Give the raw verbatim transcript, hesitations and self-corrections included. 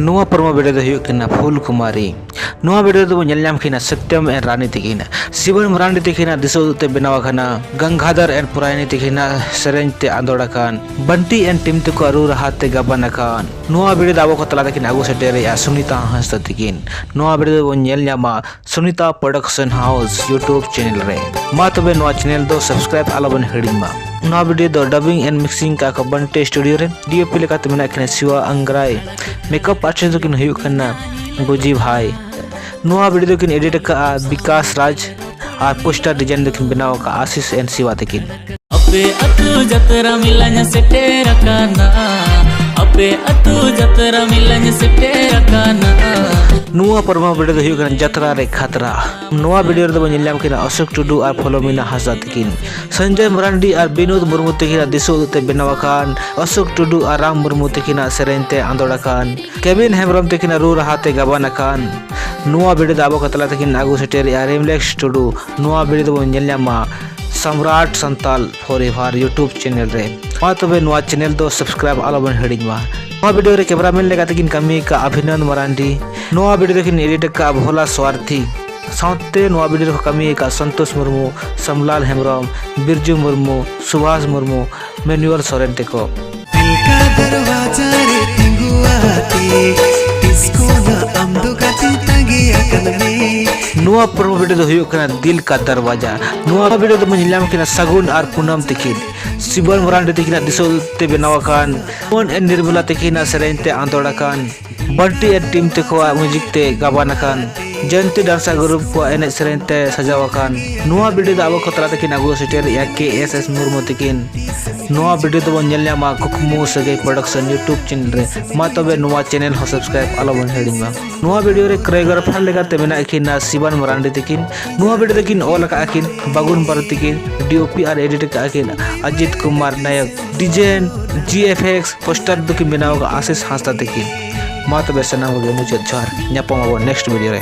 ᱱᱚᱣᱟ promo video ᱫᱚ ᱦᱩᱭᱩᱜ ᱠᱟᱱᱟ ᱯᱷᱩᱞ ᱠᱩᱢᱟᱨᱤ᱾ ᱱᱚᱣᱟ video ᱨᱮᱫᱚ ᱵᱚᱱ ᱧᱮᱞ ᱧᱟᱢ ᱠᱤᱱᱟ ᱥᱚᱛᱭᱚᱢ and ᱨᱟᱱᱤ ᱛᱟᱹᱠᱤᱱ᱾ ᱥᱤᱵᱚᱱ ᱢᱟᱨᱟᱱᱰᱤ ᱛᱟᱹᱠᱤᱱᱟᱜ ᱫᱤᱥᱟᱹ ᱩᱫᱩᱜ ᱛᱮ ᱵᱮᱱᱟᱣ ᱟᱠᱟᱱᱟ ᱜᱟᱝᱜᱟᱫᱷᱚᱨ and ᱯᱚᱨᱟᱭᱱᱤ ᱛᱟᱹᱠᱤᱱᱟᱜ ᱥᱮᱨᱮᱧ ᱛᱮ ᱟᱸᱫᱳᱲ ᱟᱠᱟᱱ ᱵᱟᱱᱴᱤ and ᱴᱤᱢ ᱛᱟᱠᱚᱣᱟᱜ ᱨᱩ ᱨᱟᱦᱟ ᱛᱮ ᱜᱟᱵᱟᱱ ᱟᱠᱟᱱ᱾ ᱱᱚᱣᱟ video ᱫᱚ ᱟᱵᱚ ᱠᱚ ᱛᱟᱞᱟ ᱛᱟᱹᱠᱤᱱ ᱟᱹᱜᱩ ᱥᱮᱴᱮᱨᱮᱜᱼᱟ ᱥᱩᱱᱤᱛᱟ ᱦᱟᱸᱥᱫᱟ ᱛᱟᱹᱠᱤᱱ᱾ ᱱᱚᱣᱟ video ᱫᱚ ᱵᱚᱱ ᱧᱮᱞ ᱧᱟᱢᱟ Sunita Production House YouTube channel ᱨᱮ᱾ ᱢᱟ ᱛᱚᱵᱮ ᱱᱚᱣᱟ channel ᱫᱚ subscribe ᱟᱞᱚᱵᱚᱱ ᱦᱤᱲᱤᱧ ᱢᱟ᱾ ᱱᱚᱣᱟ video ᱫᱚ dubbing and mixing ᱠᱟᱜᱼᱟ ᱠᱚ ᱵᱟᱱᱴᱮ studio ᱨᱮ᱾ DOP ᱞᱮᱠᱟᱛᱮ ᱢᱮᱱᱟᱜ ᱠᱤᱱᱟ ᱥᱤᱣᱟ ᱟᱝᱜᱽᱨᱟᱭ᱾ Makeup artist ᱫᱚᱠᱤᱱ ᱦᱩᱭᱩᱜ ᱠᱟᱱᱟ ᱜᱩᱡᱤ ᱵᱷᱟᱭ᱾ ᱱᱚᱣᱟ video ᱫᱚᱠᱤᱱ edit ᱟᱠᱟᱫᱼᱟ ᱵᱤᱠᱟᱥ ᱨᱟᱡᱽ ᱟᱨ poster design ᱫᱚᱠᱤᱱ ᱵᱮᱱᱟᱣ ᱟᱠᱟᱫᱼᱟ ᱟᱥᱤᱥ and ᱥᱤᱣᱟ ᱛᱟᱹᱠᱤᱱ᱾ ᱟᱯᱮ ᱟᱹᱛᱩ ᱡᱟᱛᱨᱟ ᱢᱮᱞᱟᱧ ᱥᱮᱴᱮᱨ ᱟᱠᱟᱱᱟ, ᱟᱯᱮ ᱟᱹᱛᱩ ᱡᱟᱛᱨᱟ ᱢᱮᱞᱟᱧ ᱥᱮᱴᱮᱨ ᱟᱠᱟᱱᱟ᱾ ᱱᱚᱣᱟ promo video ᱫᱚ ᱦᱩᱭᱩᱜ ᱠᱟᱱᱟ ᱡᱟᱛᱨᱟ ᱨᱮ ᱠᱷᱟᱛᱨᱟ᱾ ᱱᱚᱣᱟ video ᱨᱮᱫᱚ ᱵᱚᱱ ᱧᱮᱞ ᱧᱟᱢ ᱠᱤᱱᱟ ᱚᱥᱳᱠ ᱴᱩᱰᱩ ᱟᱨ ᱯᱷᱚᱞᱚᱢᱤᱱᱟ ᱦᱟᱸᱥᱫᱟ ᱛᱟᱹᱠᱤᱱ᱾ ᱥᱚᱧᱡᱚᱭ ᱢᱟᱨᱟᱱᱰᱤ ᱟᱨ ᱵᱤᱱᱳᱫ ᱢᱩᱨᱢᱩ ᱛᱟᱹᱠᱤᱱᱟᱜ ᱫᱤᱥᱟᱹ ᱩᱫᱩᱜ ᱛᱮ ᱵᱮᱱᱟᱣ ᱟᱠᱟᱱ ᱚᱥᱳᱠ ᱴᱩᱰᱩ ᱟᱨ ᱨᱟᱢ ᱢᱩᱨᱢᱩ ᱛᱟᱹᱠᱤᱱᱟᱜ ᱥᱮᱨᱮᱧ ᱛᱮ ᱟᱸᱫᱳᱲ ᱟᱠᱟᱱ ᱠᱮᱵᱤᱱ ᱦᱮᱢᱵᱨᱚᱢ ᱛᱟᱹᱠᱤᱱᱟᱜ ᱨᱩ ᱨᱟᱦᱟ ᱛᱮ ᱜᱟᱵᱟᱱ ᱟᱠᱟᱱ᱾ ᱱᱚᱣᱟ video ᱫᱚ ᱟᱵᱚ ᱠᱚ ᱛᱟᱞᱟ ᱛᱮᱠᱤᱱ ᱟᱹᱜᱩ ᱥᱮᱴᱮᱨᱮᱜᱼᱟ ᱨᱤᱢᱞᱮᱠᱥ ᱴᱩᱰᱩ᱾ ᱱᱚᱣᱟ video ᱫᱚᱵᱚᱱ ᱧᱮᱞ ᱧᱟᱢᱟ ᱥᱚᱢᱨᱟᱴ ᱥᱟᱱᱛᱟᱞ ᱯᱷᱚᱨᱮᱵᱷᱟᱨ YouTube channel ᱨᱮ᱾ ᱢᱟ ᱛᱚᱵᱮ ᱱᱚᱣᱟ channel ᱫᱚ subscribe ᱟᱞᱚᱵᱚᱱ ᱦᱤᱲᱤᱧ ᱢᱟ᱾ ᱱᱚᱣᱟ video ᱨᱮ cameraman ᱞᱮᱠᱟ ᱛᱮᱠᱤᱱ ᱠᱟᱹᱢᱤ ᱟᱠᱟᱫᱼᱟ ᱚᱵᱷᱤᱱᱚᱱᱫ ᱢᱟᱨᱟᱱᱰᱤ᱾ ᱱᱚᱣᱟ video ᱫᱚᱠᱤᱱ edit ᱟᱠᱟᱫᱼᱟ ᱵᱷᱳᱞᱟ ᱥᱣᱟᱨᱛᱷᱤ᱾ ᱥᱟᱶᱛᱮ ᱱᱚᱣᱟ video ᱨᱮᱠᱚ ᱠᱟᱹᱢᱤ ᱟᱠᱟᱫᱼᱟ ᱥᱚᱱᱛᱳᱥ ᱢᱩᱨᱢᱩ, ᱥᱟᱢᱞᱟᱞ ᱦᱮᱢᱵᱨᱚᱢ, ᱵᱤᱨᱡᱩ ᱢᱩᱨᱢᱩ, ᱥᱩᱵᱷᱟᱥ ᱢᱩᱨᱢᱩ, ᱢᱮᱱᱩᱣᱟᱞ ᱥᱚᱨᱮᱱ ᱛᱮᱠᱚ᱾ ᱫᱤᱞ ᱠᱟ ᱫᱟᱨᱣᱟᱡᱟ ᱨᱮ ᱛᱤᱸᱜᱩ ᱟᱛᱮ, ᱛᱤᱥ ᱠᱷᱚᱱᱟᱜ ᱟᱢ ᱫᱚ ᱜᱟᱛᱮ ᱛᱟᱸᱜᱤ ᱟᱠᱟᱫ ᱢᱮ᱾ ᱱᱚᱣᱟ promo video ᱫᱚ ᱦᱩᱭᱩᱜ ᱠᱟᱱᱟ ᱫᱤᱞ ᱠᱟ ᱫᱟᱨᱣᱟᱡᱟ᱾ ᱱᱚᱣᱟ video ᱫᱚᱵᱚᱱ ᱧᱮᱞ ᱧᱟᱢ ᱠᱤᱱᱟ ᱥᱟᱹᱜᱩᱱ ᱟᱨ ᱯᱩᱱᱟᱢ ᱛᱤᱠᱤᱱ᱾ ᱥᱤᱵᱚᱱ ᱢᱟᱨᱟᱱᱰᱤ ᱛᱤᱠᱤᱱᱟᱜ ᱫᱤᱥᱟᱹ ᱛᱮ ᱵᱮᱱᱟᱣ ᱟᱠᱟᱱ, ᱢᱚᱱ ᱮᱱ ᱱᱤᱨᱢᱚᱞᱟ ᱛᱤᱠᱤᱱᱟᱜ ᱥᱮᱨᱮᱧ ᱛᱮ ᱟᱸᱫᱳᱲ ᱟᱠᱟᱱ, ᱵᱟᱱᱴᱤ ᱟᱨ ᱴᱤᱢ ᱛᱮᱠᱚᱣᱟᱜ music ᱛᱮ ᱜᱟᱵᱟᱱ ᱟᱠᱟᱱ, ᱡᱚᱭᱚᱱᱛᱤ ᱰᱟᱱᱥᱟ group ᱠᱚᱣᱟᱜ ᱮᱱᱮᱡ ᱥᱮᱨᱮᱧ ᱛᱮ ᱥᱟᱡᱟᱣ ᱟᱠᱟᱱ᱾ ᱱᱚᱣᱟ video ᱫᱚ ᱟᱵᱚ ᱠᱚ ᱛᱟᱞᱟ ᱛᱮᱠᱤᱱ ᱟᱹᱜᱩ ᱥᱮᱴᱮᱨᱮᱜᱼᱟ ᱠᱮ ᱮᱥ ᱮᱥ ᱢᱩᱨᱢᱩ ᱛᱤᱠᱤᱱ᱾ ᱱᱚᱣᱟ video ᱫᱚᱵᱚᱱ ᱧᱮᱞ ᱧᱟᱢᱟ ᱠᱩᱠᱢᱩ ᱥᱟᱹᱜᱟᱹᱭ production YouTube channel ᱨᱮ᱾ ᱢᱟ ᱛᱚᱵᱮ ᱱᱚᱣᱟ channel ᱦᱚᱸ subscribe ᱟᱞᱚᱵᱚᱱ ᱦᱤᱲᱤᱧ ᱢᱟ᱾ ᱱᱚᱣᱟ video ᱨᱮ choreographer ᱞᱮᱠᱟᱛᱮ ᱢᱮᱱᱟᱜ ᱠᱤᱱᱟ ᱥᱤᱵᱟᱱ ᱢᱟᱨᱟᱱᱰᱤ ᱛᱤᱠᱤᱱ᱾ ᱱᱚᱣᱟ video ᱫᱚᱠᱤᱱ ᱚᱞ ᱟᱠᱟᱫᱼᱟ ᱠᱤᱱ ᱵᱟᱜᱩᱱ ᱵᱟᱨᱚ ᱛᱤᱠᱤᱱ, DOP ᱟᱨ edit ᱟᱠᱟᱫᱼᱟ ᱠᱤᱱ ᱟᱡᱤᱛ ᱠᱩᱢᱟᱨ ᱱᱟᱭᱚᱠ, design, GFX, poster ᱫᱚᱠᱤᱱ ᱵᱮᱱᱟᱣ ᱟᱠᱟᱫᱼᱟ ᱟᱥᱤᱥ ᱦᱟᱸᱥᱫᱟ ᱛᱤᱠᱤᱱ᱾ ᱢᱟ ᱛᱚᱵᱮ ᱥᱟᱱᱟᱢ ᱠᱚᱜᱮ ᱢᱩᱪᱟᱹᱫ ᱡᱚᱦᱟᱨ, ᱧᱟᱯᱟᱢ ᱟᱵᱚᱱ next video ᱨᱮ᱾